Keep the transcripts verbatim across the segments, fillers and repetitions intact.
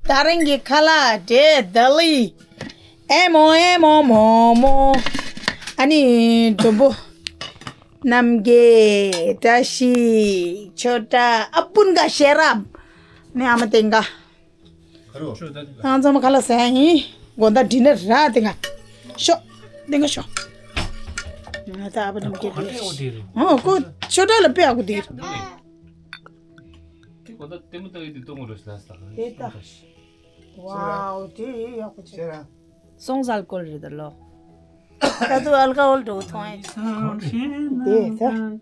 ད་རིང་གི་ཁ་ལག་འདྲེ་ད་ལི། ཨེ་མོ་ཨེ་མོ་མོ་མོ། ཨ་ནི་མགྲོན་པོ། རྣམ་རྒྱལ། བཀྲ་ཤིས། ཆོས་གྲགས། ཨ་སྤུན་དགའ་ཤེས་རབ། ནི་ཨ་མ་བསྟན་དགའ། ཁ་རོ། ང་ཚང་མ་ཁ་ལག་ཟ་ཡིན། དགོང་དག་ཌི་ནར་ར་དེ་ང་། ཤོག་དེ་ང་ཤོག་ང་ད་ཨ་ཕ་རྣམ་རྒྱལ་དེ། ཨོ་ཁོ་ཆོས་གྲགས་ལ་དཔེ་ཨ་ཁུ་དེ། དེ་གོ་ད་ལྟད་མོ་ལྟ་ཡི་དེ་གཏོང་དགོས་རེད་ཟེར་ལ་ས་དེ་ད། ཝའོ་དེ་ཡག་པོ་བྱས། སོང་ཟ་ལ་ཀོལ་རེད་ད་ལོ། ད་དུ་ཨལ་ཀ་ཧོལ་འགྲོ་མཐོང་ཡ། དེ་ད།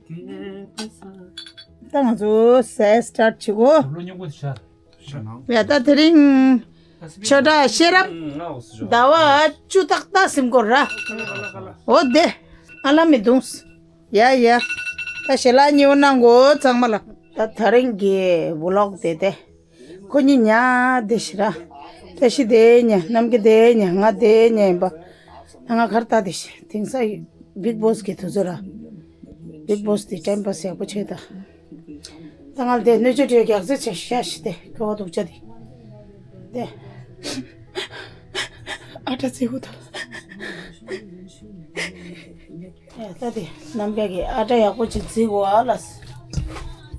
ད་ང་ཚོ་ཟས་སི་ཊར་ཊི་བྱེད་གོ། ལོ་ཉུང་པོ་ཤ། ཡ་ད་དེ་རིང་། ཆོས་གྲགས་ཤེས་རབ། ཟླ་བ་བཅུ་ཏག་ཏག་ཟིན་གོ་ར། འོ་དེ། ཨ་ལ་མི་དུངས། ཡ་ཡ། ད་ཞལ་ལག་ཉེ་བོ་གནང་གོ་ཚང་མ་ལ། ད་ད་རིང་གི་ཝི་ལོག་དེ་དེ། ཁོ་གཉིས་ཉལ་བསྡད་ཤག་ར། བཀྲ་ཤིས་བསྡད་ཉལ། རྣམ་རྒྱལ་བསྡད་ཉལ། ང་བསྡད་ཉལ་ཡིན་པ། ང་གར་ལྟ་བསྡད་ཤག་དེང་སང་བིག་བོ་སི་གི་དུས་ཚོད་ར། བིག་བོ་སི་དེ་ཊའིམ་པ་སི་ཡག་པོ་བྱས་ད། ད་ང་ལ་དེ་སྣོད་བཅུད་དྲོད་རྒྱག་རྩེ་བྱས་ཤག་ཤི་དེ་ཁོ་བ་དུག་ཅག་དེ། དེ། ཨ་ཏྲ་རྫི་བོ་ད། ད་དེ་རྣམ་རྒྱལ་གྱི་ཨ་ཏྲ་ཡག་པོ་ཅིག་རྫི་གོ་ཨ་ལ།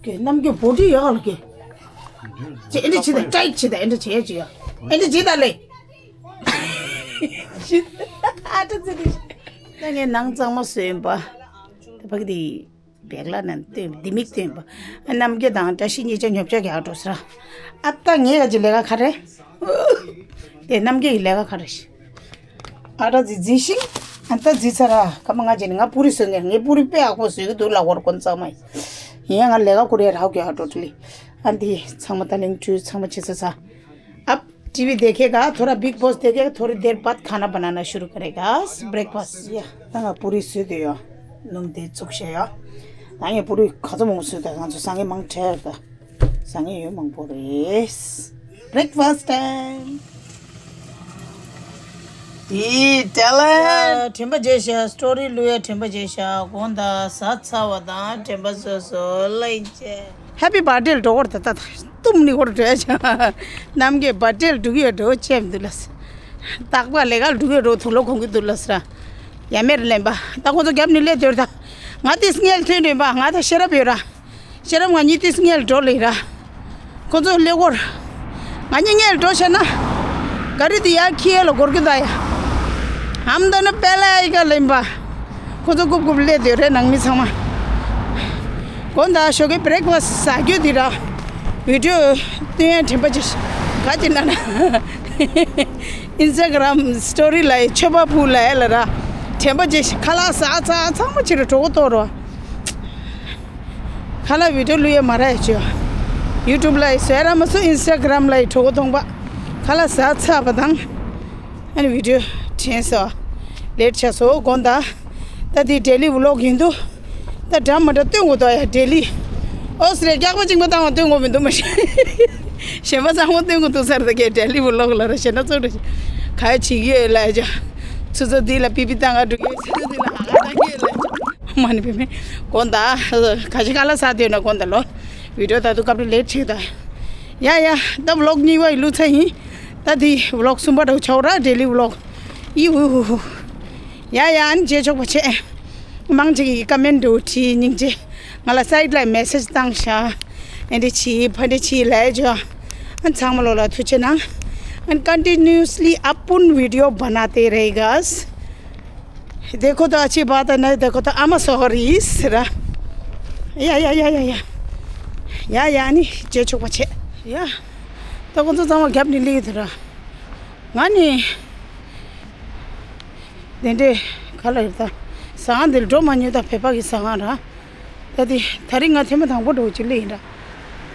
གི་རྣམ་རྒྱལ་བོ་ཌི་ཡག་ལ་གི། ཅི་ཨེ་འདྲ་བྱེད་ད་ཊའིཊ་བྱེད་ད་ཨེ་འདྲ་བྱེད་ཅི་ཡ། ཨེ་འདྲ་བྱེད་ད་ལེ། ཨ་ཏྲ་རྫི་དེ། ད་ངས་ནང་གཙང་མ་བཟོས་ཡིན་པ། ད་ཕ་གི་དེ། བེག་ལ་ནང་སྟོན། ལྡེ་མིག་སྟོན་པ། རྣམ་རྒྱལ་དང་བཀྲ་ཤིས་གཉིས་ཆ་ཉོ་ཆ་རྒྱག་འགྲོ་ས། ཨ་ད་ངའི་ག་ཅི་ལས་ཀ་ག་རེ། དེ་རྣམ་རྒྱལ་གྱི་ལས་ཀ་ག་རེ། ཨ་ད་ཛི་ཛི་ཤིང་། ཨ་ད་ཛི་ཚ་ར་ཀ་མ་ང་ཅི་ནི་ང་པུ་རི་བཟོ་ངེར་ངའི་པུ་རི་དཔེ་ཡག་པོ་བཟོ་གི་འདུག་ལ་བོར་གོན་ཚང་མ་ཡིན། ཡིན་ཡང་ང་ལས་ཀ་ཁུར་ཡ་རག་གི་ཨ་འགྲོ་ལི། ཨ་འདི་ཚང་མ་ད་ལིང་བྲུས་ཚང་མ་ཆེ་ས་ཚ། अब टीवी देखेगा, थोड़ा बिग बॉस देखेगा, थोड़ी देर बाद खाना बनाना शुरू करेगा। ब्रेकफास्ट। या, ད་ང་པུ་རི་བཟོས་དེ་ཡོད། སྣུམ་དེ་བཙུགས་བྱས་ཡོད། ད་ངས་པུ་རི་ག་ཚོད་མང་པོ་བཟོས་ད་ང་ཚོ་ཟ་མཁན་མང་དྲགས་ད། ཟ་མཁན་ཡོད་མང་པོ་རེད། Breakfast time. དེ་ཊེ་ལན། དྲན་པ་བརྗེད་ཤག་སི་ཊོ་རི་བླུག་ཡ་དྲན་པ་བརྗེད་ཤག་དགོང་དག་ཟ་ཚར་བ་དང་དྲན་པ་བཟོས་སོ་ལེན་ཅེ། ཧེ་པི་བར་ཌེ་ལ་འགྲོ་བར་ད་ད་ད་གཏུམ་ནི་འོར་འགྲོ་ཡ་ཆ། རྣམ་རྒྱལ་བར་ཌེ་ལ་འགྲོ་གི་ཡོད་འགྲོ་ཅེ་མི་འདུག་ལ་སི། རྟག་པ་ལས་ཀ་ལ་འགྲོ་གི་ཡོད་འགྲོ་དུག་ལོག་གོང་གི་འདུག་ལ་སི་ར། ཡ་མེར་ལེན་པ་ད་ཁོ་ཚོ་རྒྱབ་ནི་ལས་དོར་ད། ང་དེ་སྔལ་ཐོན་རེད་པ། ང་ད་ཤེས་རབ་ཡོད་ར། ཤེས་རབ་ང་གཉིས་ཏིས་ངལ་འགྲོ་ལེ་ར། ཁོ་ཚོ་ཀླད་ཀོར། ང་གཉིས་ངལ་འགྲོ་བྱས་ན། ག་རི་དེ་ཡར་ཁྱེར་ལ་འགོར་གི་ད་ཡ། ཨམ་ད་ནི་པེ་ལ་ཡི་ག་ལེན་པ། ཁོ་ཚོ་རྐུབ་རྐུབ་སླེབས་དེ་རེད་ནང་མི་ཚང་མ། དགོང་དག་ཞོགས་ཀའི་བྷི་རེག་ཕ་སི་ཟ་རྒྱུ་དེ་ར། བི་ཌིའོ་སྟོན་ཡ་དྲན་པ་ཅི། ག་ཅི་ན་ན། ཨིན་སི་ཊ་གྷ་རམ་སི་ཊོ་རི་ལ་ཡི་མཆོད་པ་ཕུལ་ལ་ཡ་ལ་ར། དྲན་པ་ཅི་ཁ་ལག་ཟ་ཚ་ཚང་མ་ཕྱི་རུ་གྲོགས་པོ་གཏོར་རོ། ཁ་ལག་བི་ཌིའོ་བླུག་ཡ་མ་རག་ཡ་ཅོ། ཡུ་ཊུབ་ལ་ཡི་བཟོས་ར་མ་སོ་ཨིན་སི་ཊ་གྷ་རམ་ལ་ཡི་གྲོགས་པོ་གཏོང་པ། ཁ་ལག་ཟ་ཚ་བ་དང་། ཨ་ནི་བི་ཌིའོ་དྲན་སོ། ལེཊ་ཆགས་སོ་དགོང་དག་ད་དེ་ཌེ་ལི་ཝི་ལོག་ཡིན་འདུག་ད་འདྲ་མ་འདྲ་སྟོན་དགོས་འདུག་ཡ་ཌེ་ལི། ཨོ་སི་རེ་རྒྱག་པ་གཅིག་པ་བཏང་བ་སྟོན་དགོས་མི་འདུག་མ་གཞི། གཞན་པ་ཚང་མ་སྟོན་དགོས་འདུག་ས་རེད་ད་གས་ཌེ་ལི་ཝི་ལོག་ལ་ར་ཞེ་ན་ཚོ་རེ། ག་ཡ་བྱེད་ཀྱི་ཡོད་ལ་ཡ་ཅོ། ཆུ་ཚོད་འདི་ལ་པི་པི་བཏང་ག་འགྲོ་གི་ཡོད། ཆུ་ཚོད་འདི་ལ་ཧ་ག་བཏང་གི་ཡོད་ལ་ཡ་ཅོ། མ་ནི་བེ་མེ། དགོང་དག་ག་ཅི་ཁ་ལག་ཟ་དུས་ན་དགོང་དག་ལོ། བི་ཌིའོ་ད་དུ་སྐབས་རེ་ལེཊ་ཆེ་ད། ཡ་ཡ། ད་ཝི་ལོག་གཉིས་པ་ཡི་ལུགས་ཚ་ཡིན། ད་དེ་ཝི་ལོག་གསུམ་པ་འགྲོ་ཆོག་ར་ཌེ་ལི་ཝི་ལོག་ཡི་ཧུ་ཧུ་ཧུ། ཡ་ཡ་ཨན་རྗེས་ཆོག་པ་བྱེད། མང་ཆེ་གི་ཀ་མེན་འགྲོ་བྲིས་སྙིང་རྗེ། ང་ལ་སའིཌ་ལ་མེ་སེཇ་བཏང་ཤག་ཨེ་འདྲ་བྱིས་ཕ་འདྲ་བྱིས་ལས་ཇོ། ཨན་ཚང་མ་ལོ་ལ་ཐུགས་རྗེ་གནང་། And continuously अपन वीडियो बनाते रहेगा। देखो तो अच्छी बात है, नहीं देखो तो I'm sorry ཟེར། ཡ་ཡ་ཡ་ཡ་ཡ། ཡ་ཡ་ནི་རྗེས་ཆོག་པ་བྱེད། ཡ། ད་ཁོ་ཚོ་ཚང་མ་རྒྱབ་ནས་སླེབས་ཡོད་དེ་ར། ང་ནི། དེ་འདྲའི་ག་ལ་ཡོད་ད། ཟ་ཁང་འདིར་འགྲོ་མ་མྱོང་ད་བོད་པ་གི་ཟ་ཁང་ར། ད་དེ་ད་རིང་ང་ཐེངས་མ་དང་པོ་འགྲོ་གི་ལེ་ཡིན་ར།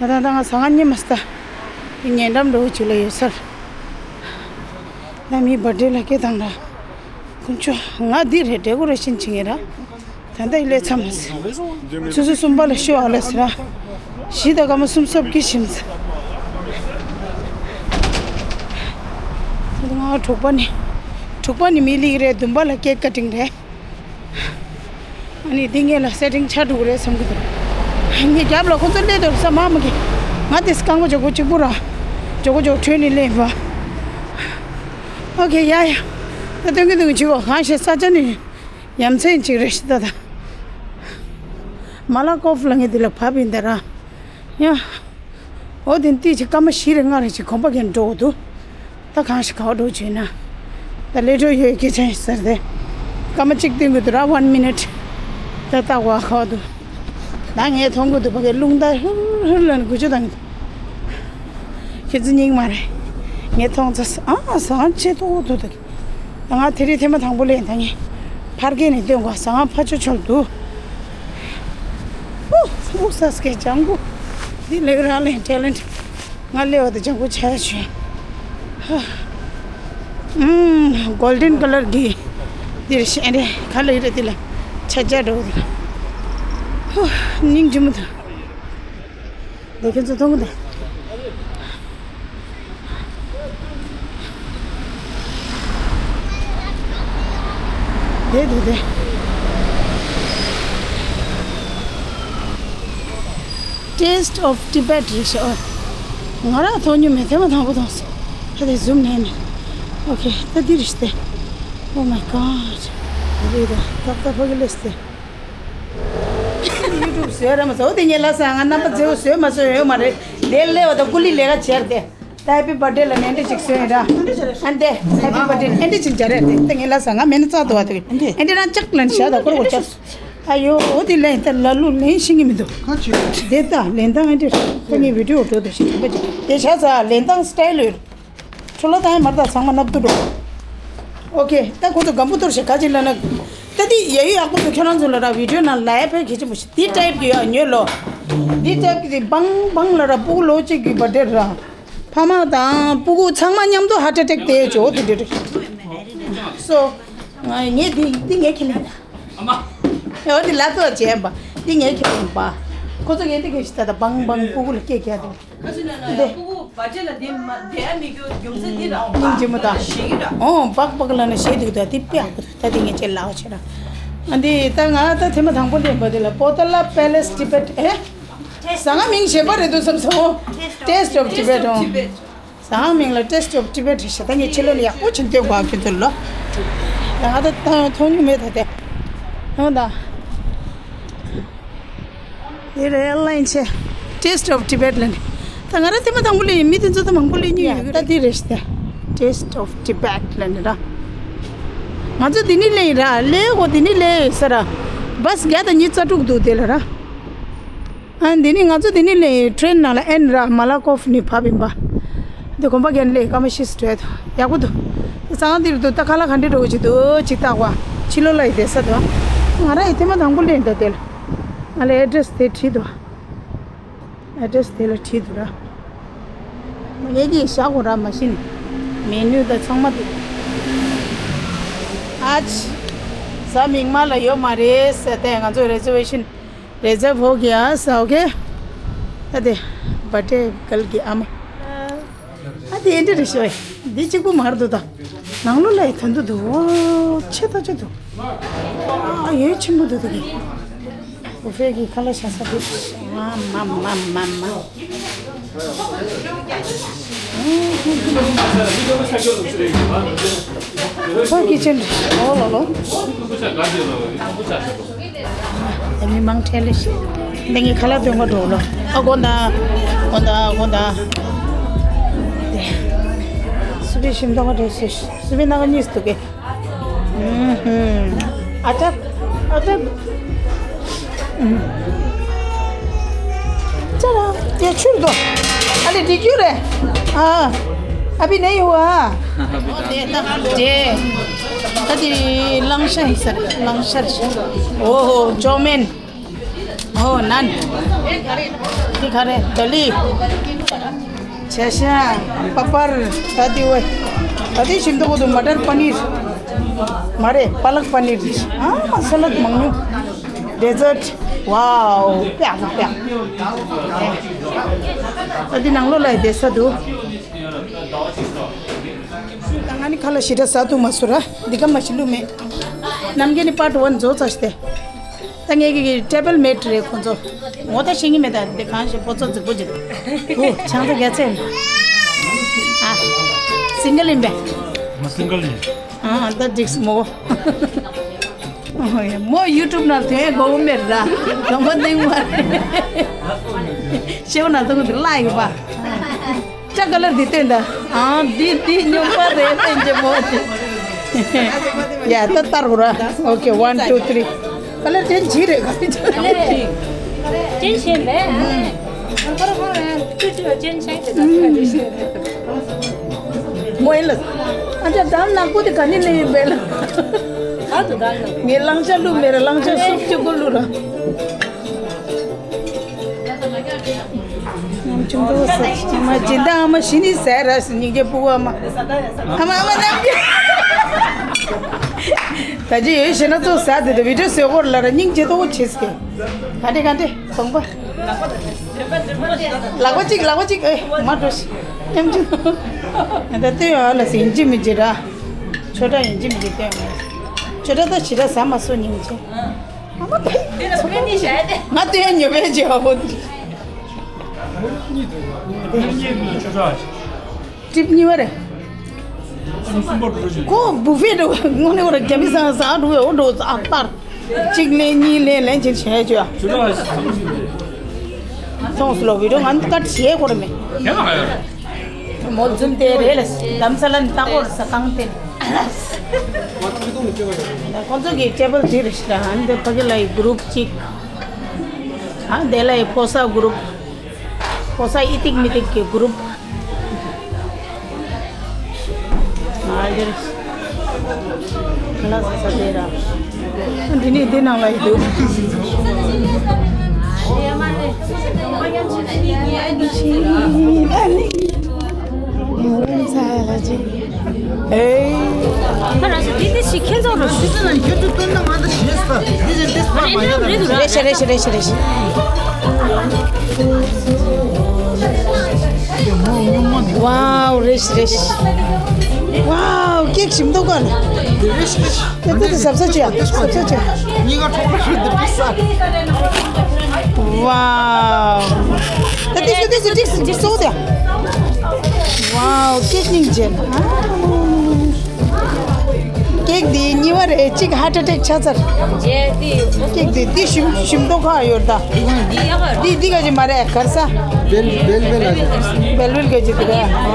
ད་ད་ད་ང་ཟ་ཁང་རྙེད་མ་སོང་ད། ཉེ་འགྲམ་འགྲོ་གི་ལེ་ཡོད་ས་ར། ད་མི་བར་ཌེ་ལ་སྐད་བཏང་ར། དཀོན་མཆོག་ང་འདི་རེད་འདྲེ་གོ་རེ་བཞིན་བྱེད་ངེས་ར། ད་ལྟ་ཡི་ལས་མཚམས་མ་ཟིན། ཆུ་ཚོད་གསུམ་པ་ལ་ཤོ་ཨ་ལ་ཟེར་ར། བཞི་དང་སྐར་མ་གསུམ་སོབ་ཀྱི་ཞིམ་ཟེར། ང་དྲུག་པ་ནི། དྲུག་པ་ནི་མི་ལིག་རེད། བདུན་པ་ལ་ཀེག་ཀ་ཊིང་རེད། ཨ་ནི་འདི་ངེད་ལ་སེ་ཊིང་ཆ་དྲུག་རེད་བསམ་གི་འདུག་ངའི་རྒྱབ་ལ་ཁོ་ཚོ་སླེབས་འདུག་ས་མ་མ་གི། ང་དེ་རྐང་པ་འཇོག་གོ་གཅིག་པུ་ར། ཇོ་གོ་ཇོ་ཁྲོས་ནི་ལེན་བ། ཨོ་ཁེ། ཡ་ཡ། ད་སྟོན་གི་སྟོན་གི་བྱེད་གོ། གང་ཤེས་ས་ཆ་ནི་ཡ་མཚན་ཅིག་རེད་ཤི་ད་ད། མ་ལ་ཀོབ་ལ་ངས་དེ་ལ་བབ་ཡིན་ད་ར། ཡ། འོ་དེ་ཏི་ཅིག་སྐར་མ་བཞི་རེ་ལྔ་རེ་ཅིག་གོམ་པ་གན་འགྲོ་འདུག་ད་གང་ཞིག་ག་བ་འགྲོ་བྱོས་ན། ད་ལས་འགྲོ་ཡོད་སྐད་ཆ་ཡིན་ཟེར་ཏེ། སྐར་མ་གཅིག་སྟོན་གི་འདུག་ར། ཝན་མི་ནིཊ། ད་ལྟ་བ་ག་བ་འདུག་ད་ངས་མཐོང་གི་འདུག་ཕ་གི་རླུང་རྟ་ཧུར་ཧུར་ལ་ནི་འགུལ་སྐྱོད་བཏང་གི་འདུག་ཁྱེད་ཚོ་སྙིང་མ་རེད། ངས་མཐོང་ཚར། ཨ་ཟངས་ཆེ་ཏོག་ཏོ་འདུག་ད་ང་དེ་རིང་ཐེངས་མ་དང་པོ་ལེན་ད་ངས་ཕར་སྐད་ནས་སྟོན་གོ། ཟངས་ཕ་ཆོ་ཆོལ་འདུག་ཨུ་ཨུ་ས་སྐད་ལྗང་གུ། འདི་ལེགས་རང་ལེན་ཊེ་ལེན་ཊ། ང་ལེ་བ་དང་ལྗང་གུ་ཆ་ཡ་བྱོས། ཧ། ཨུམ། གོལ་ཌེན་ཀ་ལར་གི་འདིར་ཤ་རེ་ག་ལ་ཡོད་རེད། འདི་ལ་ཆ་ཆ་འགྲོ་གི་འདུག་ཧུ། སྙིང་རྗེ་མོ་འདུག་འདི་ཁྱེད་ཚོ་མཐོང་གི་འདུག་དེ་དེ་དེ། Taste of Tibet རེད་ཤག་ང་རང་མཐོང་མྱོང་མེད། ཐེངས་མ་དང་པོ་མཐོང་སོང་། ད་དེ་ཟུམ་ནས་མེད། ཨོ་ཁེ། ད་འདི་རེད་ཤག་སྟེ། Oh my God. རེད་ད། ཏག་ཏག་ཕ་གི་ལས་ཏེ། ཡུ་ཊུབ་བཟོས་ར་མ་བཟོས། འོ་དེ་ངས་ལབ་སོང་། ང་རྣམ་པ་མཛེས་པོ་བཟོས་མ་བཟོས་ཡོད་མ་རེད། དེ་སླེབས་པ་དང་ཀུ་ལི་ལས་ཀ་བྱས་ཏེ། ད་ཧེ་པི་བར་ཐ་ཌེ་ལ་ནི་ཨེ་འདྲ་ཅིག་བཟོས་ཡིན་ར། ཨ་འདྲ་ཧེ་པི་བར་ཐ་ཌེ་ཨེ་འདྲ་ཅིག་སྦྱར་ཡ་དེ། ད་ངས་ལབ་སོང་། ང་མེད་ན་བཙག་འདུག་བ་དེ། ཨེ་འདྲ་རང་ཅག་ལ་ནི་བཞག་ད་ཁོ་ར་གོ་ཆག་སོང་། ཨ་ཡོ། འོ་དེ་ལས་ད་ལ་ལུ་ལེན་ཤེས་ཀྱི་མི་འདུག་ཁ་ཆེ། དེ་ད་ལེན་སྟངས་ཨེ་འདྲ། ད་ངས་བི་ཌི་ཡོ་འགྲོ་འདུག་ཞིག་དྲན་པ་ཅིག་དེ་བྱས་ཙང་ལེན་སྟངས་སི་ཊའི་ལ་ཡོད། འཕྲོ་བརླག་བཏང་ཡ་མ་རེད། ད་ཚང་མ་སྣབས་དུ་འགྲོ། ཨོ་ཁེ། ད་ཁོ་ཚོ་སྒམ་པོ་གཏོར་ཞིག་ག་ཅིག་ལབ་ན། ད་འདི་ཡ་ཡོ་ཡག་པོ་འདུག་ཁྱོད་རང་ཚོ་ལ་ར་བི་ཌི་ཡོ་ནང་ལ་ཡ་ཕེབས་གལ་ཆེན་པོ་ཞིག་འདི་ཊའིབ་གི་ཡ་ཉོས་ལོ། འདི་ཊའིབ་གི་དེ་བང་བང་ལ་ར་སྤུ་གུ་ལོ་གཅིག་གི་བར་ཐ་ཌེ་ར། ཕ་མ་དང་སྤུ་གུ་ཚང་མ་མཉམ་དུ་ཧར་ཊི་ཨེ་ཊེག་དེ་ཡོད་ཆོག་དེ་འདྲ་རེད། སོ། ང་ངས་འདི་འདི་ངས་ཁས་ལེན་ད། ཨ་མ། ཨོ་འདི་ལ་ཏོ་བྱས་པ། འདི་ངས་ཁས་ལེན་པ། ཁོ་ཚོ་ངས་འདི་གས་ཤི་ད་ད་བང་བང་སྤུ་གུ་ལ་སྐད་རྒྱག་དེ། ཁ་ཅིག་ན་ན་ཡ་འདི་སྤུ་གུ་བར་ཆད་ལ་འདི་མ་འདི་ཡ་མི་རྒྱུ་རྒྱུ་མཚན་འདི་ར་སྙིང་རྗེ་མོ་ད། ཞེ་གི་ར། ཨོ་སྦག་སྦག་ལ་ན་ཞེ་འདུག་ད་འདི་དཔེ་ཡག་པོ་འདུག་ད་འདི་ངས་ཅེ་ལའོ་བྱས་ར། ཨ་འདི་ད་ང་ད་ཐེངས་མ་དང་པོ་ལེན་པ་འདི་ལ་པོ་ཏ་ལ་པེ་ལེ་སི་ཊི་བེ་ཊ་ཨེ། ཟ་ང་མིང་གཞན་པ་རེད་འདུག་བསམ་སོང་། Taste of Tibet. ཟ་ང་མིང་ལ་Taste of Tibet རེད་ཤག་ད་ངས་ཕྱི་ལོགས་ལ་ཡག་པོ་བྱིན་ཏེ་གོ་ཁྱོད་ཚོ་ལ། ད་ང་ད་ད་མཐོང་མྱོང་མེད་ད་དེ། ཧོ་ད། དེ་རེད་ཨེར་ལའིན་ཆེ། Taste of Tibet ལ་ནི། ད་ང་རང་ཐེངས་མ་དང་པོ་ལ་ཡིན། མི་དེ་ཚོ་ད་མང་པོ་ལ་ཉོས་ཡོད་ཀྱི་རེད། ད་དེ་རེད་ཤག་ད། Taste of Tibet ལ་ནི་ར། ང་ཚོ་དེ་ནི་ལེན་ཡིན་ར། ལེན་གོ་དེ་ནི་ལེན་ཡོད་ས་ར། བྷ་སི་བརྒྱ་དང་ཉི་ཤུ་རྩ་དྲུག་འདུག་དེ་ལ་ར། ཨ་འདི་ནི་ང་ཚོ་འདི་ནི་ལེན་ཡིན། ཊེ་རེན་ནང་ལ་ཨེན་ར་མ་ལ་ཀོབ་ནི་བབས་ཡིན་པ། འདི་གོམ་པ་རྒྱག་ནི་ལེན་སྐར་མ་བཞི་ཙམ་འགྲོ་ཡ་འདུག་ཡག་པོ་འདུག་ད་ཚང་འདིར་འདུག་ད་ཁ་ལག་ག་འདྲ་འགྲོ་གི་འདུག་ཅིག་བལྟ་བ། ཕྱི་ལོགས་ལ་ཡི་བསྡད་ས་འདུག་ང་རང་ཡི་ཐེངས་མ་དང་པོ་ལེན་ད་དེ་ལ། ང་ལ་ཨེ་ཌི་རེ་སི་དེ་བྲིས་འདུག་ཨེ་ཌི་རེ་སི་དེ་ལ་བྲིས་འདུག་ར། ངས་ཀྱིས་བཞག་གོ་ར་མ་གཞི་ནས། མེ་ནུ་ད་ཚང་མ་འདུག་ཨ་ཙི། གཟའ་མིག་དམར་ལ་ཡོད་མ་རེད་ཟེར་ཏེ་ང་ཚོ་རེ་ཛར་ཝེ་ཤན། རེ་ཛར་ཝ་གི་ཨ་ས་ཨོ་ཁེ། ད་དེ་བར་ཐ་ཌེ་གལ་གི་ཨ་མ། ཨ་དེ་འདི་རེད་ཤོད། འདི་གཅིག་པུ་མ་རེད་འདུག་ད། ནང་ལོགས་ལ་ཡི་དོན་དུ་འདུག་ཨོ་ཆེ་ད་ཆེ་འདུག་ཨ་ཡོད་ཆེན་པོ་འདུག་ད་གི། བུ་ཕེ་གི་ཁ་ལག་བཞག་ས་འདི། མ་མ་མ་མ་མ། ཕ་གི་ཅན་འོ་ལོ་ལོ། ད་མི་མང་ཁྲལ་ལེ་ཤི། འདི་ངའི་ཁ་ལག་དོན་ག་འགྲོ་ལོ། ཨ་དགོན་ད། དགོན་ད་དགོན་ད། སུ་པའི་ཞིམ་མདོག་ག་འདྲ་ཞིག་སུ་པའི་ནང་ག་གཉིས་འདུག་གི། ཨུ་ཧུམ། ཨ་ཅག་ཨ་ཅག་ཅ་ར་ཡ་ཆུར་དོ། ཨ་ལེ་འགྲིག་རྒྱུ་རེད། ཨ། ཨ་བི་ནེ་ཡོ་ཨ། ཨོ་དེ་ད་དེ། ད་དེ་གླང་ཤ་ཡིན་ས་རེད། གླང་ཤ་རེད། ཨོ་ཧོ་ཅོ་མེན། ཨོ་ནན། དེ་ག་རེ་དོ་ལི། བྱ་ཤ། པ་པར། ད་དེ་ཝེ། ད་དེ་ཞིམ་མདོག་པོ་འདུག་མ་ཊར་པ་ནིར། མ་རེད་པ་ལག་པ་ནིར། ཨ་མ་ས་ལད་མང་ཉུང་། ཌེ་ཛར་ཊི། ཝའོ་པེ་ཨ་པེ་ཨ། ད་དེ་ནང་ལོགས་ལ་ཡི་བསྡད་ས་འདུག་ད་ང་ནི་ཁ་ལག་ཞེ་དྲག་ཟ་ཐུབ་མ་སོང་ར། འདི་ག་མ་ཞིག་བླུགས་མེད། ནམ་རྒྱུན་ནི་པཱར་ཊི་ཝན་རྫོགས་ཚར་ཤི་སྟེ། ད་ངས་ཀྱི་ཀྱི་ཊེ་བལ་མེཊ་རེད་ཁོང་ཚོ། ངོ་ད་ཤེས་ཀྱི་མེད། ད་འདི་གང་ཞིག་ཕོ་ཚོ་རྫིག་པོ་ཅིག་ཨུ་ཆང་ཚ་རྒྱ་ཚད། ཨ། སིང་གལ་ཡིན་པས། ང་སིང་གལ་ཡིན། ཨ་ད་འགྲིགས་མོ། མོ་ཡུ་ཊུབ་ནང་དོན་དགོས་མེད་ར། གང་མ་ནིང་མ་རེད། ཤེའུ་ན་ཐུག་དེ་ལ་ཡོད་པ། ཅ་ཀ་ལར་འདི་སྟོན་ད། ཨང་འདི་འདི་སྨྱོན་པ་རེད་སྟོན་གྱི་མོ་དེ། ཡ་ད་ལྟར་གོ་ར། ཨོ་ཀེ། ཝན་ཊུ་ཐི་རི། ཀ་ལར་ཅན་ཇི་རེད། ཀ་ལར་ཅན་ཅན་ཤེས་མེད། ཨང་ཁོ་ར་ཁོ་ར་ཅུ་ཅུ་ཅན་ཤེས་དེ་ད་ཁ་ལི་ཤེས་རེད། མོ་ཨེ་ལ། ཨ་ཅག་དམ་ནག་པོ་དེ་ག་ནས་ལེན་ཡིན་པས་ལ། ག་དུ་དམ་ནག་པོ། ངས་གླང་ཆ་བླུགས་མེད་ར། གླང་ཆ་སུབ་ཅིག་གོ་བླུགས་ར། ཉམ་ཆུང་དུ་ཟ། ཨ་མ་སྦྱིན་བདག་ཨ་མ་ཤི་ནི་ཟ་ར་སི་སྙིང་རྗེ་སྤུ་གུ་ཨ་མ། ཨ་མ་ཨ་མ་ནམ་རྒྱུན། ད་ཅི་ཡོད་ཤེས་ན་ཚོ་ཟ་དེ་དེ་བི་ཌིའོ་བཟོས་སྐོར་ལ་ར་སྙིང་རྗེ་ཏོག་བྱེད་སྐྱེ། ག་འདྲེ་ག་འདྲེ་གོང་པ། ལག་པ་གཅིག་ལག་པ་གཅིག་ཨེ་མ་འགྲོ་ཤི། ཉམ་ཆུང་དུ། ད་ལྟོས་ཨ་ལ་སི་ཡིན་གཅིག་མིན་གཅིག་ར། ཆོས་གྲྭ་ཡིན་གཅིག་མིན་གཅིག་ལྟོས་ཨ་མ། ཆོས་གྲྭ་ད་ཕྱི་དྲ་ཟ་མ་སོ་ཉིན་ཆེ། ཨ་མ་ད། ང་དེ་ཉོ་བའི་རྗེས་ཨ་བོ་དེ། ཀྲིབ་གཉིས་པ་རེད། ཁོ་བུ་ཕེ་འགྲོ་དངོས་གནས་ཁོ་ར་རྒྱ་མི་སང་ཟ་འགྲོ་བའི་འོ་འགྲོ་ཨ་ལྟར། གཅིག་ལེན་གཉིས་ལེན་ལེན་ཅིག་བྱས་བཅོས། ཚོང་སུ་ལོ་བི་ཌིའོ་ང་ནི་ཀ་བྱས་ཁོ་ར་མེད། མོ་ཛུམ་དེ་རེད་ལ་དམ་ས་ལ་ནི་ལྟ་སྐོར་ས་གང་དེ། ཁོང་ཚོ་གི་ཊེ་བལ་དེ་རེད་ཤི་ར། ཨ་ནི་དེ་ཕ་གི་ལ་ཡི་གུ་རུབ་གཅིག་ཨ་དེ་ལ་ཡི་ཕོ་གསར་གུ་རུབ། ཕོ་གསར་ཨི་ཏིག་མི་ཏིག་གི་གུ་རུབ། ཨ་དེ་རེད། ལ་ས་ས་དེ་ར། འདི་ནི་འདི་ནང་ལ་ཡི་འདུག་ཨེ། ཁ་ར་སི་དེ་དེ་ཞིག་ཁྱེད་ཚོ་རོ། དེ་ཚོ་ན་ཁྱོད་ཚོ་སྟོན་ན་ང་ཚོ་ཞེས་ས། དེ་ཚོ་དེ་སྤར་མ་ཡོད་ད། རེད་ཤ་རེད་ཤ་རེད་ཤ་རེད་ཤ། ཝའོ་རེད་ཤ་རེད་ཤ། ཝའོ་ཀེག་ཞིམ་མདོག་ག་ལ། རེད་ཤ་རེད་ཤ། དེ་ཚོ་དེ་ཟབ་ས་ཅི་ཡ་ཟབ་ས་ཅི་ཡ། གཉིས་ཀ་ཁྲོག་པ་ཤོད་དེ་པི་ས། ཝའོ། ད་ཏིག་ཏིག་ཏིག་ཏིག་སོ་དེ། ཝའོ་ཀེག་སྙིང་རྗེ། ཀེག་འདི་གཉིས་པ་རེད། གཅིག་ཧར་ཊི་ཨེ་ཊེག་ཆགས་ཚར། རྗེས་དེ། ཀེག་འདི་འདི་ཞིམ་ཞིམ་མདོག་ཁ་ཡོད་ད། འདི་ཡག་ག་འདི་འདི་ག་ཅི་མ་རེད་གར་ས། བེལ་བེལ་བེལ་ལ་ཅི། བེལ་བེལ་ག་ཅི་དེ་ག་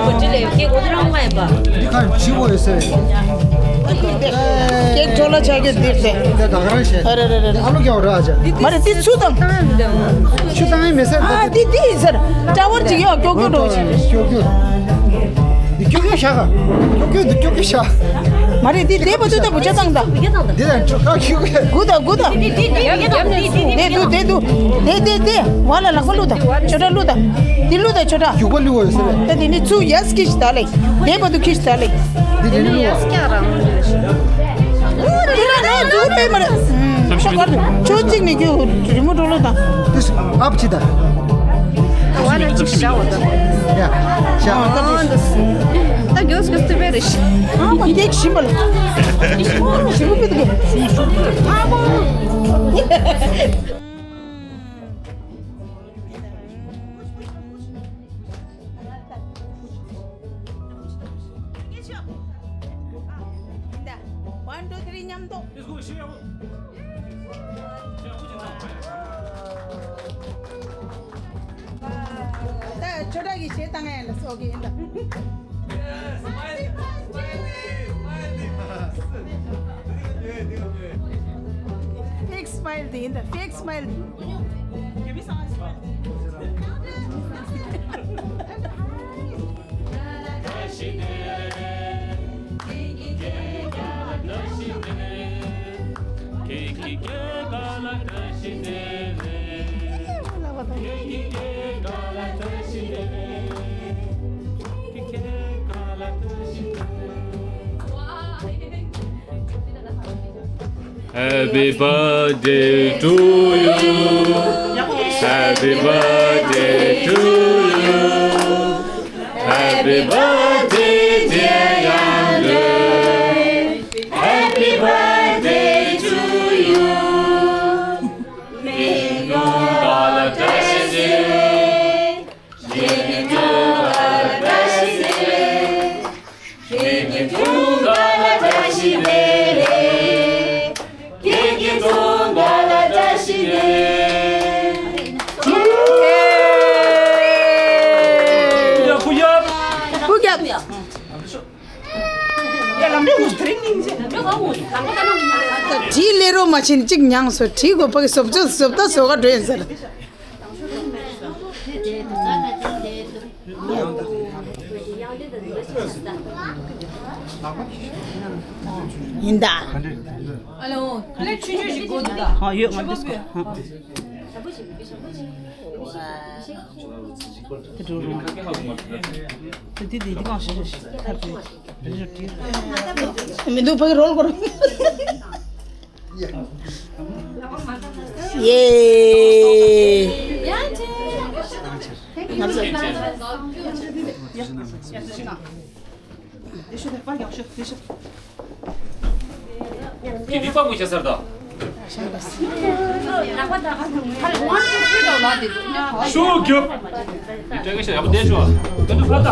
གོ་ཅི་ལེ་ཀེག་གོ་དེ་རང་མ་ཡིན་པ། འདི་ག་ཅི་བོ་ཡོད་ས་རེད། ཀེག་ཅོ་ལ་ཆ་གི་འདི་རེད། འདི་ད་ག་རང་བཤད། ཨ་རེ་རེ་རེ་རེ། ཨ་ལོ་རྒྱག་ར་ཨ་ཅག་མ་རེད་འདི་ཚུ་དང་། ཆུ་བཏང་ཡིན་མེད་ཟེར། ཨ་འདི་འདི་ཡིན་ཟེར། ཀྲ་བར་ཅིག་ཡོད་ཀྱོག་ཀྱོག་འགྲོ་ཆེ། ཀྱོག་ཀྱོག་འདི་ཀྱོག་ཀྱོག་བཞག་ག་ཀྱོག་ཀྱོག་འདི་ཀྱོག་ཀྱོག་བཞག་མ་རེད་འདི་དེ་བ་དུ་ད་བུ་ཆ་བཏང་ད། འདི་དང་ཀྱོག་ཀྱོག་གུ་ད་གུ་ད། དེ་དུ་དེ་དུ། དེ་དེ་དེ། བ་ལ་ལག་པ་བླུག་ད། ཆོ་འདྲ་བླུག་ད། འདི་བླུག་ད་ཆོ་འདྲ། ཀྱོག་པ་བླུག་བ་ཟེར། ད་དེ་ནི་ཚུ་ཡས་ཀྱི་ཞིག་ད་ལེ། དེ་བ་དུ་ཁྱི་ཞིག་ད་ལེ། འདི་དེ་ནི་བླུག་བ། འདི་ལ་ནོར་འཛུགས་པས་མ་རེད། ཁྱོད་གཅིག་ནས་ཁྱོད་རི་མོ་འགྲོ་ལོ་དང་། ཨབ་ཅི་ད། ཡ། ཤ། ད་གྱོས་གྱོས་ཏུ་བེ་རེ་ཤི། ཨ་མ་ཀེག་ཞིམ་པ་ལ། ཞིམ་པ་བེ་དུ་གེ། ཨ་མ། One, two, three མཉམ་དུ། ད་ཆོས་གྲགས་ཀྱི་གཞས་བཏང་ཡ་ལ་སོགས་ཀྱི་ཡིན་ད། Fake smile དེ་ཡིན་ད། Fake smile དེ། Happy birthday to you. Happy birthday to you. Happy birthday, dear Yang Dui. Happy birthday to you. May God bless you. ཁྱེད་ཀྱི་ཚོང་འགའ་ལ་བཀྲ་ཤིས་བདེ་ལེགས། ཡ་ཕུ་ཡ། ཕུ་ཡ། བྲིས་ལེ་རོ་མ་ཕྱིན་གཅིག་མྱངས་སོ། བྲིས་དགོས་ཕ་གི་བཟོ་བཅོས་བཟོ་ལྟ་བཟོ་ག་འགྲོ་ཡིན་ཟེར། ཡིན་ད། ཨ་ལོ། ཁ་ལས་ཆུ་ཆུ་ཞིག་དགོས་འདུག་ད། ཨ་ཡོད། ང་འདུག་གོ། དེ་འགྲོ་རུང་། དེ་དེ་དེ་གང་ཞིག་རེད་ཤག་ཐབས་ཀྱིས། མི་འདུག་ཕ་གི་རོལ་སྐོར། ཡེ། ང་ཚོ། དེ་ནི་པ་མོ་ཤ་སར་ད། ཤུ་རྒྱབ། དེ་སྤྲད་གི་ཤ་ཡག་པོ་བསྡད་ཤོག་ད་དུ་ཕ་ད།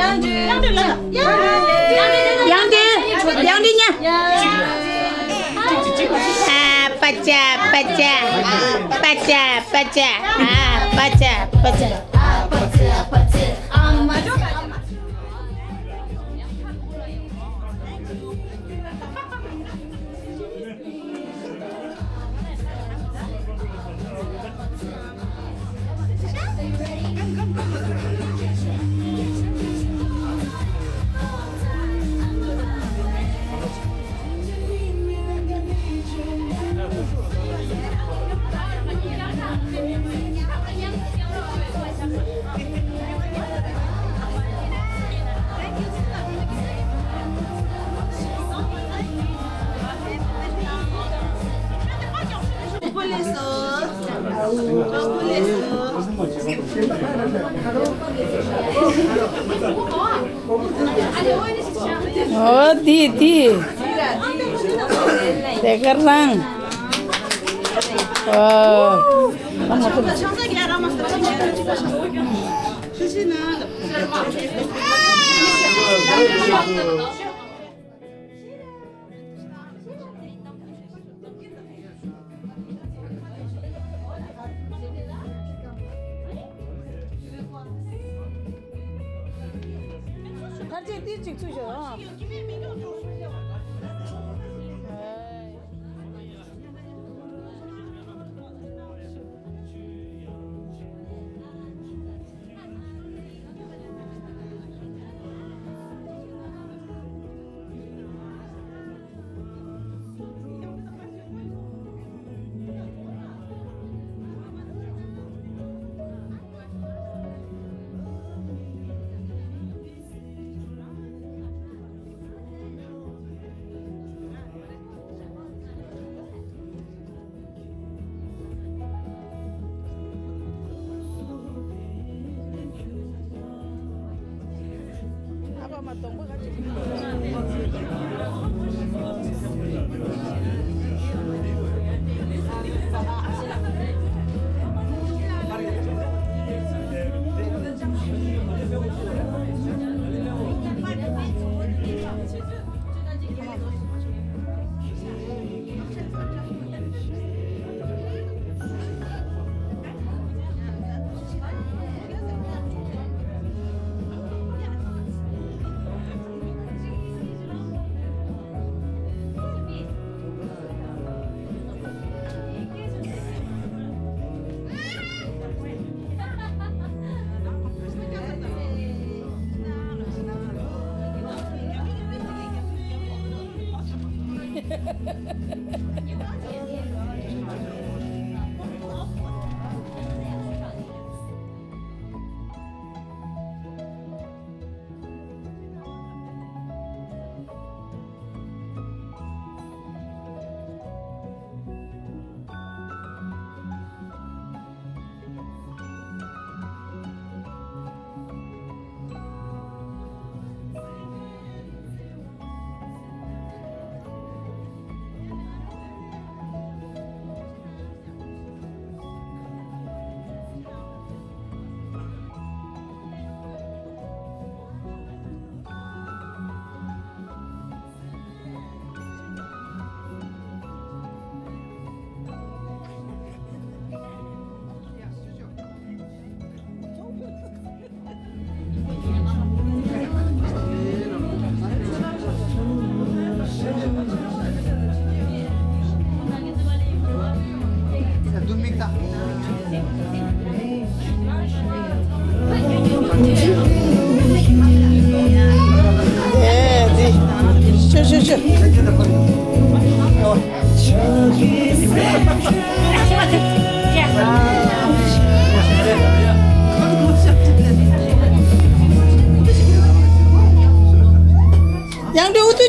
ཡང་དེ་ཡང་དེ་ལ་ཡང་དེ་ཡང་དེ་ཡང་དེ་ཉ། ཨ་པ་ཅ་པ་ཅ། པ་ཅ་པ་ཅ། ཨ་པ་ཅ་པ་ཅ། ཨོ་དེ་དེ། དེ་ག་རང་། ཨོ། ཕར་ཆེར་ཏིལ་གཅིག་ཚུད་ཤོག་ཨང་།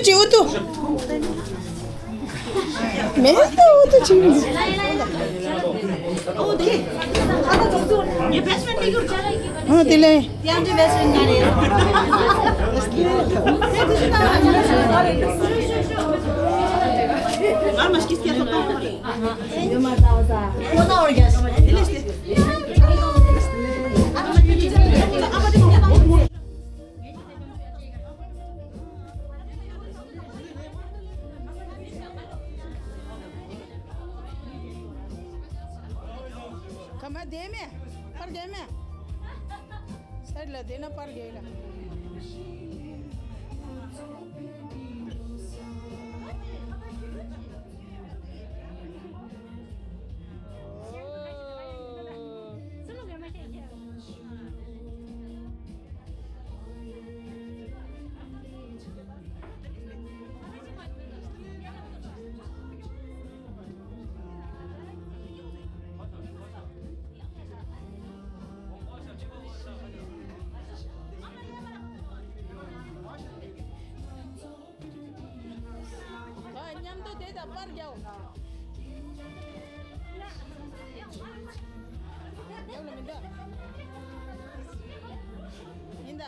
ཅི་འུ་ཐུ། མེད་ད་འུ་ཐུ་ཅི་མི་འདུག་ཨ་དེ་ལས། ཁ་མ་བསྡད་མེད། ཕར་བསྡད་མེད། སའིཌ་ལ་བསྡད་ན་ཕར་བསྡད་ལ། ད་མཉམ་དུ་དེ་དང་པར་རྒྱག་ཡོད་ལ་མི་འདུག་ཡིན་ད།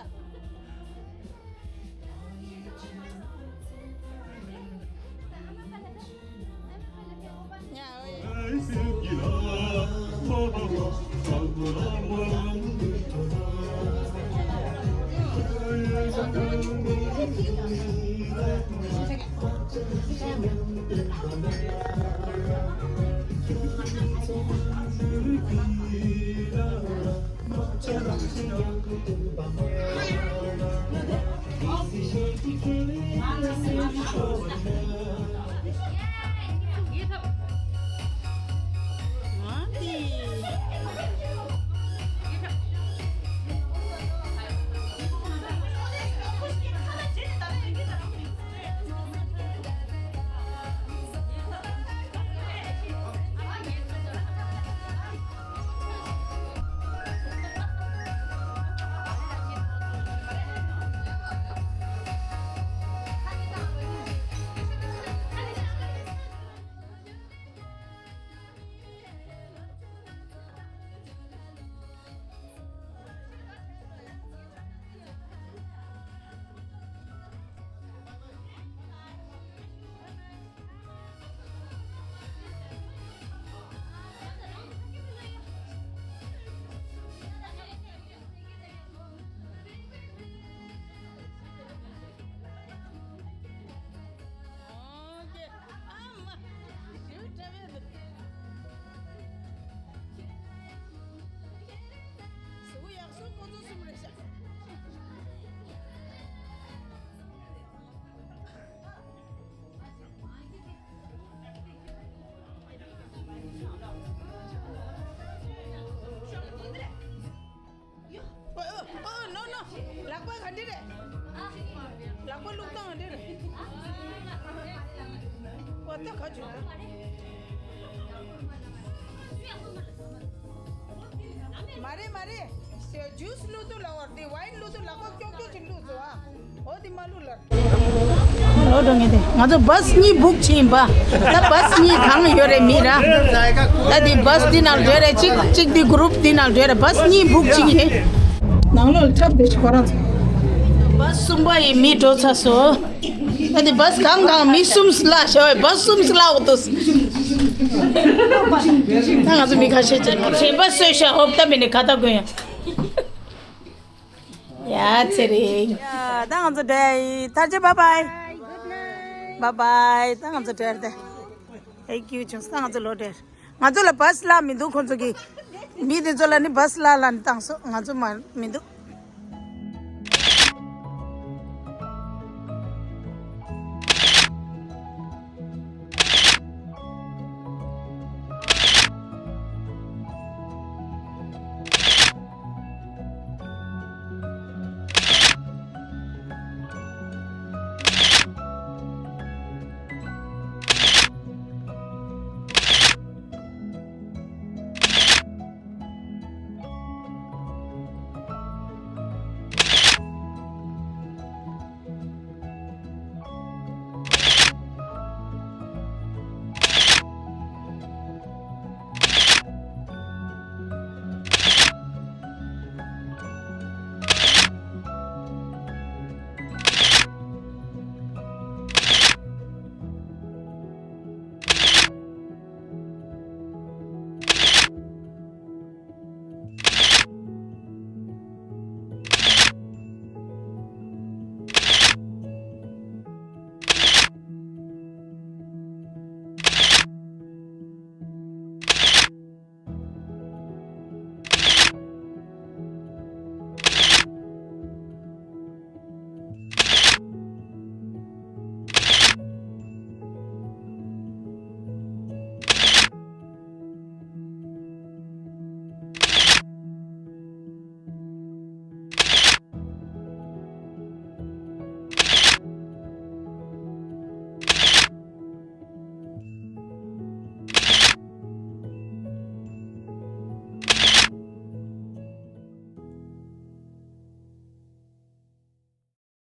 ཨོ་ཨོ་ཨོ་ནོ་ནོ། ལག་པ་ག་འདྲ་རེད། ལག་པ་བླུགས་སྟངས་ག་འདྲ་རེད། ཨོ་ད་ག་བྱུང་། མ་རེད་མ་རེད། ཇུས་བླུགས་དུས་ལ་བར་དེ་ཝའིན་བླུགས་དུས་ལག་པ་ཀྱོག་ཀྱོག་ཅིག་བླུགས་སོང་ཨ། འོ་དེ་མ་བླུགས་ལར། ལོ་འགྲོ་ངེས་ཏེ་ང་ཚོ་བཱས་གཉིས་བུག་བྱས་ཡིན་པ། ད་བཱས་གཉིས་གང་ཡོད་རེད་མི་ར། ད་དེ་བཱས་དེ་ནང་འགྲོ་རེད། གཅིག་གཅིག་དེ་གུ་རུབ་དེ་ནང་འགྲོ་རེད། བཱས་གཉིས་བུག་བྱས་ཡིན། ནང་ལོགས་ལ་ཁྲབ་བསྡད་ཤིག་ཁོ་རང་ཚོ། བཱས་གསུམ་པ་ཡི་མི་འགྲོ་ཚར་སོང་། ད་དེ་བཱས་གང་གང་མི་གསུམ་སླ་ཤོ་བཱས་གསུམ་སླ་འོ་ཏོ། ད་ང་ཚོ་མི་ཁ་ཤས་ཅིག་དྲན་པ་གསོས་ཤ་ཧོབ་ད་མི་ནི་ཁ་ད་གོན་ཡང་། ཡ་ཚེ་རིང་། ཡ་ད་ང་ཚོ་འདྲ་ཡི་ཐར་ཅེ་བཱའི་བཱའི། བཱའི་བཱའི། ད་ང་ཚོ་འདྲ་ཡི་ད། ཨེ་ཀྱུ་བྱུང་ད་ང་ཚོ་ལོ་འདྲ་ཡི། ང་ཚོ་ལ་བཱས་ལ་མི་འདུག་ཁོང་ཚོ་གི། མི་དེ་ཚོ་ལ་ནི་བཱས་ལ་ལ་ནི་བཏང་སོང་། ང་ཚོ་མ་མི་འདུག